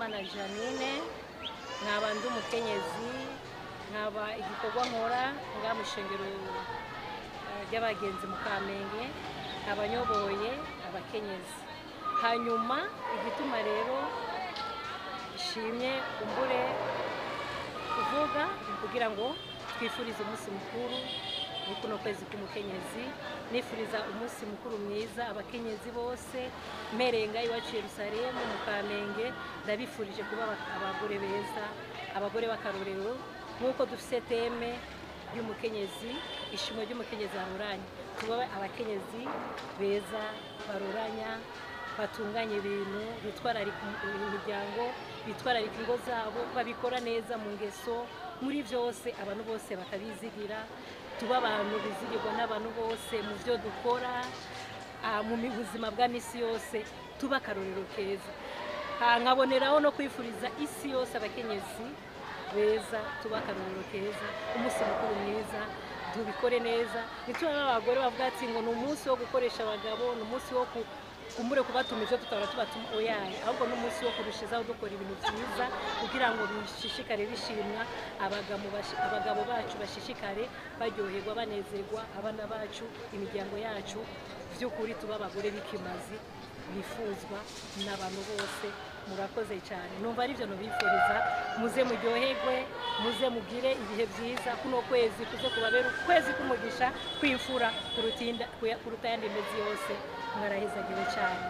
Ndikumana Janine, nkaba ndi umukenyezi, nkaba igikorwa nkora ngaha mu ishengero ry'abagenzi mu Kamenge, nkaba nyoboye abakenyezi. Hanyuma igituma rero nshimye kumbure kuvuga ni kugira ngo twifurize umunsi mukuru muri kuno kwezi k'umukenyezi. Nifuriza umunsi mukuru mwiza abakenyezi bose, mpereye ngaha iwacu Yerusalemu mu Kamenge. Ndabifurije kuba abagore beza, abagore b'akarorero, nk'uko dufise thème y'umukenyezi, ishimwe ry'umukenyezi aruranya. Tuba abakenyezi beza baruranya, batunganya ibintu, bitwararika imiryango, bitwararika ingo zabo, babikora neza mu ngeso, muri byose, abantu bose bakabizigira. Tuba abantu bizigirwa n'abantu bose mu byo dukora, mu buzima bwa misi yose, tuba akarorero keza. Nkaboneraho no kwifuriza isi yose abakenyezi beza, tuba akarorero keza, umunsi mukuru mwiza, tubikore neza. Ntitube abagore bavuga ati ngo ni umunsi wo gukoresha abagabo, ni umunsi wo kumbure kubatuma ivyo tutahora tubatuma. Oyaye, ahubwo ni umunsi wo kurushizaho dukora ibintu vyiza kugira ngo bishishikare bishimwa, abagabo bacu bashishikare baryoherwa, banezerwa, abana bacu, imiryango yacu. Vy'ukuri tuba abagore b'ikimazi bifuzwa n'abantu bose. Murakoze cyane, numva aribyo nubifuriza. Muze muryoherwe, muze mugire ibihe byiza. Kuno kwezi kuze kubabera ukwezi k'umugisha, kw'imfura kuruta ayandi mezi yose. Mwarahezagiwe cyane.